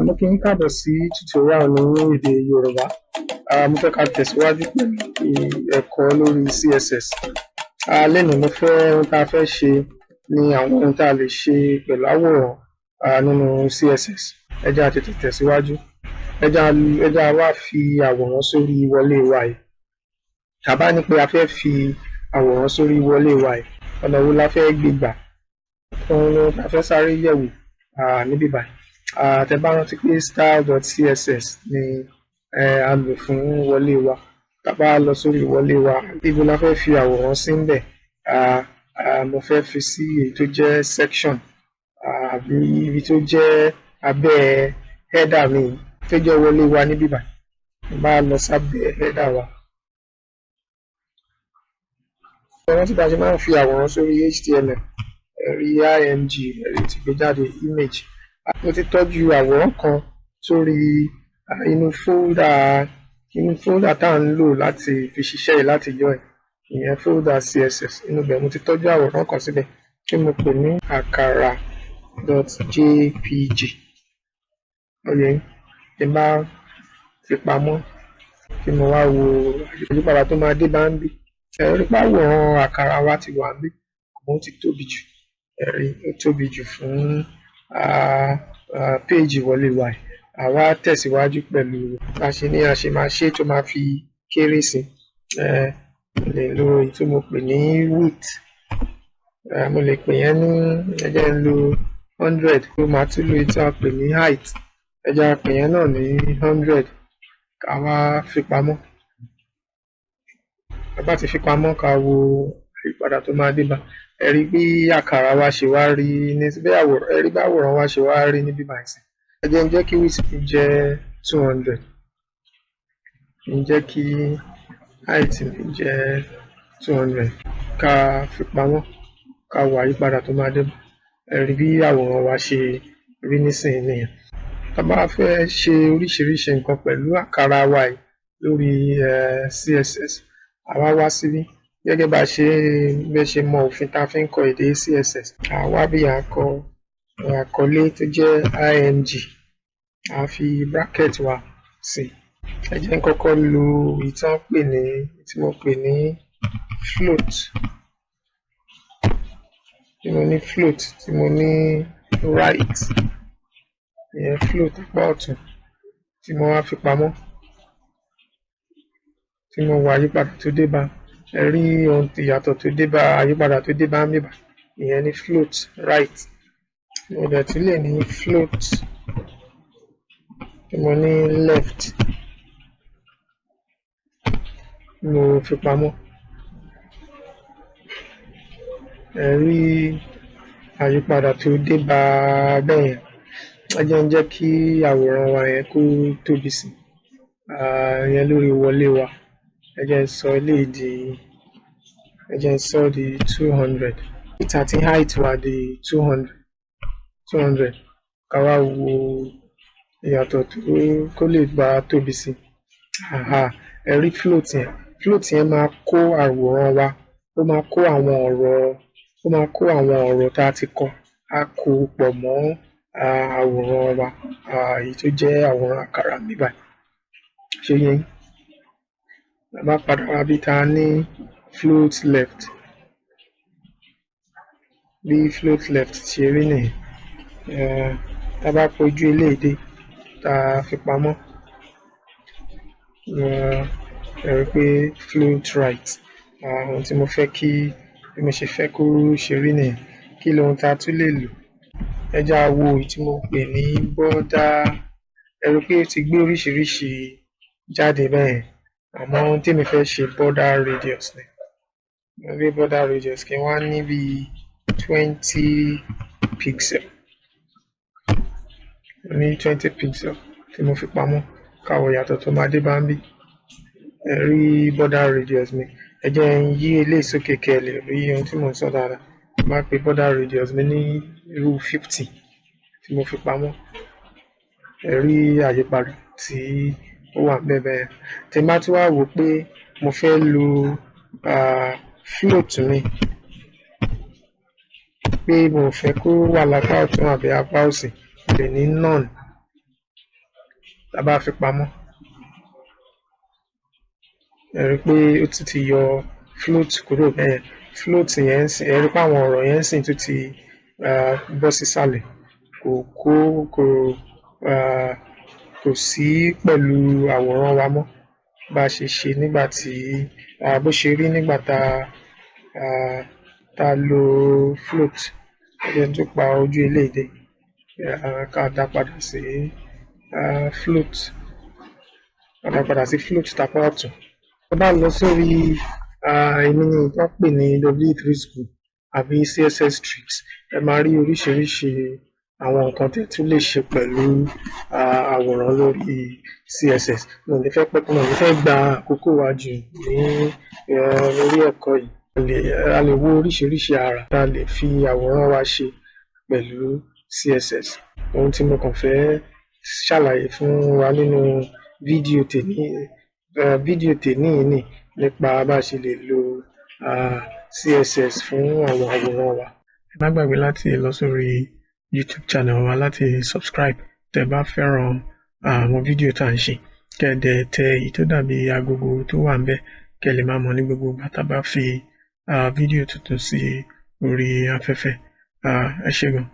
Mo kí yín káàbọ̀ sí tutorial ní èdè Yorùbá. Mo fẹ́ ká tẹ̀síwájú pẹ̀lú ẹ̀kọ́ lórí CSS. Lénìí mo fẹ́ ohun tá a fẹ́ ṣe ni àwọn ohun tá a lè ṣe pẹ̀lú àwòrán nínú CSS. Ẹ jẹ́ á tètè tẹ̀síwájú. Ẹ jẹ́ á wá fi àwòrán sórí wọlé wa yìí. Tá bá ní pé a fẹ́ fi àwòrán sórí wọlé wa yìí, ọ̀nà wo la fẹ́ gbé gbà? Ohun tá a fẹ́ sáré yẹ̀wò níbí báyìí. Tẹ́ bá rántí pé style.css ni a lò fún wọlé wa. Tá bá lọ sórí wọlé wa, ibo la fẹ́ fi àwòrán sí ńbẹ̀? Mo fẹ́ fi sí èyí tó jẹ́ section àbí ibi tó jẹ́ abẹ́ header mi tó jẹ́ wọlé wa níbí báyìí. Mo bá lọ sábẹ́ header wa. Ẹ rántí bá ṣe máa ń fi àwòrán sórí HTML, ẹ rí img, ẹ rí ti gbé jáde image. Mo ti tọ́jú àwòrán kan sórí inú folder tá à ń lò láti fi ṣiṣẹ́ yìí látijọ́ yìí, ìyẹn folder CSS. Inú ibẹ̀ mo ti tọ́jú àwòrán kan síbẹ̀ tí mo pè ní àkàrà.jpg. Ó yé yín? Tí n bá fi pamọ́, tí mo wá wo àyípadà tó máa dé bá ń bí, ẹ rí pé àwòrán àkàrà wa ti wà níbí, àmọ́ ó ti tóbi jù. Ẹ rí, ó tóbi jù fún péèjì wọlé wa yìí. Àwa tẹ̀síwájú pẹ̀lú bá ṣe ní a ṣe máa ṣe tó máa fi kéré sí. Mo lè lo èyí tí mo pè ní width. Mo lè pè yẹn ní, ẹ jẹ́ n lo 100. Mo máa tún lo èyí tí a pè ní height. Ẹ jẹ́ a pè yẹn náà ní 100. Ká wá fi pamọ́. Tá bá ti fi pamọ́, ká wo àyípadà tó máa dé bá. Ẹ rí bí àkàrà wa ṣe wá rí ní, ẹ rí bí àwòrán wa ṣe wá rí níbí báyìí sí. Ẹ jẹ́ n jẹ́ kí width mi jẹ́ 200. Kí n jẹ́ kí height mi jẹ́ 200. Ká fi pamọ́, ká wo àyípadà tó máa dé bá. Ẹ rí bí àwòrán wa ṣe rí nísìnyí nìyẹn. Tá bá fẹ́ ṣe oríṣiríṣi nǹkan pẹ̀lú àkàrà wa yìí lórí CSS, àwa wá síbí. Gẹ́gẹ́ bá ṣe bẹ́ ṣe mọ òfin tá a fi ń kọ èdè CSS, àwa bí à ń kọ àkọlé tó jẹ́ img, a fi bracket wa sí. Ẹ jẹ́ n kọ́kọ́ lo èyí tí wọ́n pè ní, tí mo pè ní float. Tí mo ní float, tí mo ní right, ìyẹn float apá ọ̀tún, tí mo wá fi pamọ́, tí mo wo àyípadà tó dé bá. Ẹ rí ohun ìyàtọ̀ tó dé bá, àyípadà tó dé bá níbí báyìí, ìyẹn ní float right. Mo dẹ̀ tún lè ní float tí mo ní left, mo fi pamọ́. Ẹ rí àyípadà tó dé bá bẹ́yẹn. Ẹ jẹ́ n jẹ́ kí àwòrán wa yẹn kó tóbi sí, ìyẹn lórí wọlé wa. Ẹ jẹ́ n sọ eléyìí di, ẹ jẹ́ n sọ di 200. Width àti height wa di 200. Ká wá wo ìyàtọ̀ tó kó lè bá tóbi sí. Ẹ rí float yẹn. Float yẹn máa kó àwòrán wa, ó máa kó àwọn ọ̀rọ̀, ó máa kó àwọn ọ̀rọ̀ tá a ti kọ, á kó pọ̀ mọ́ àwòrán wa, èyí tó jẹ́ àwòrán àkàrà níbí báyìí. Ṣó yé yín? Tá bá padà wá bí tá a ní float left. Bí float left ṣe rí nìyẹn. Tá bá pojú eléyìí dé, tá a fi pamọ́, ẹ rí pé float right. Ohun tí mo fẹ́ kí, bí mo ṣe fẹ́ kó ṣe rí nìyẹn. Kí lohun tá a tún lè lò? Ẹ jẹ́ á wo èyí tí mo pè ní border. Ẹ rí pé ó ti gbé oríṣiríṣi jáde bẹ́yẹn. Àmọ́ ohun témi fẹ́ ṣe border radius ni. Mo gbé border radius kí n wá ní bí 20 pixel. Mo ní 20 pixel tí mo fi pamọ́. Ká wo ìyàtọ̀ tó máa dé bá níbí. Ẹ rí border radius mi. Ẹ jẹ́ n yí eléyìí sókè kí ẹ lè rí ohun tí mò ń sọ dáadáa. Mo bá pe border radius mi ní irú 50 tí mo fi pamọ́. Ẹ rí àyípadà tí ó wà ńbẹ̀ bẹ́yẹn. Tí n bá tún wá wò pé mo fẹ́ lo float mi, pé mo ò fẹ́ kó wà lápá ọ̀tún àbí apá òsì, mo lè ní none. Tá a bá fi pamọ́, ẹ rí pé ó tún ti yọ float kúrò bẹ́ẹ̀. Float yẹn ń sìn, ẹ rí pé àwọn ọ̀rọ̀ yẹn ń sìn tún ti bọ́ sísàlẹ̀, kò kó kò kò sí pẹ̀lú àwòrán wa mọ́ bá a ṣe ṣe nígbà tí bó ṣe rí nígbà tá a lo float. Ẹ jẹ́ n tún pa ojú eléyìí dé, ká dá padà sí float, ká dá padà sí float tapá ọ̀tún. Tá bá lọ sórí èmi ní tán pè ní W3 School àbí CSS Tricks, ẹ máa rí oríṣiríṣi àwọn nǹkan tẹ́ tún lè ṣe pẹ̀lú àwòrán lórí CSS. Mi ò ní fẹ́ pẹ́, mi ò ní fẹ́ gba àkókò wa jù ní orí ẹ̀kọ́ yìí. A lè wo oríṣiríṣi àrà tá a lè fi àwòrán wa ṣe pẹ̀lú CSS. Ohun tí mo kàn fẹ́ ṣàlàyé fún wa nínú fídíò tèní yìí nì nípa bá a ṣe lè lo CSS fún àwọn àwòrán wa. Ẹ má gbàgbé láti lọ sórí YouTube channel wa láti subscribe tẹ́ bá fẹ́ràn àwọn fídíò tá à ń ṣe. Kẹ́ ẹ dẹ̀ tẹ èyí tó dàbí agogo tó wà ńbẹ̀, kẹ́ ẹ lè máa mọ̀ ní gbogbo ìgbà tá a bá fi fídíò tuntun sí orí afẹ́fẹ́. Ẹ ṣé gan.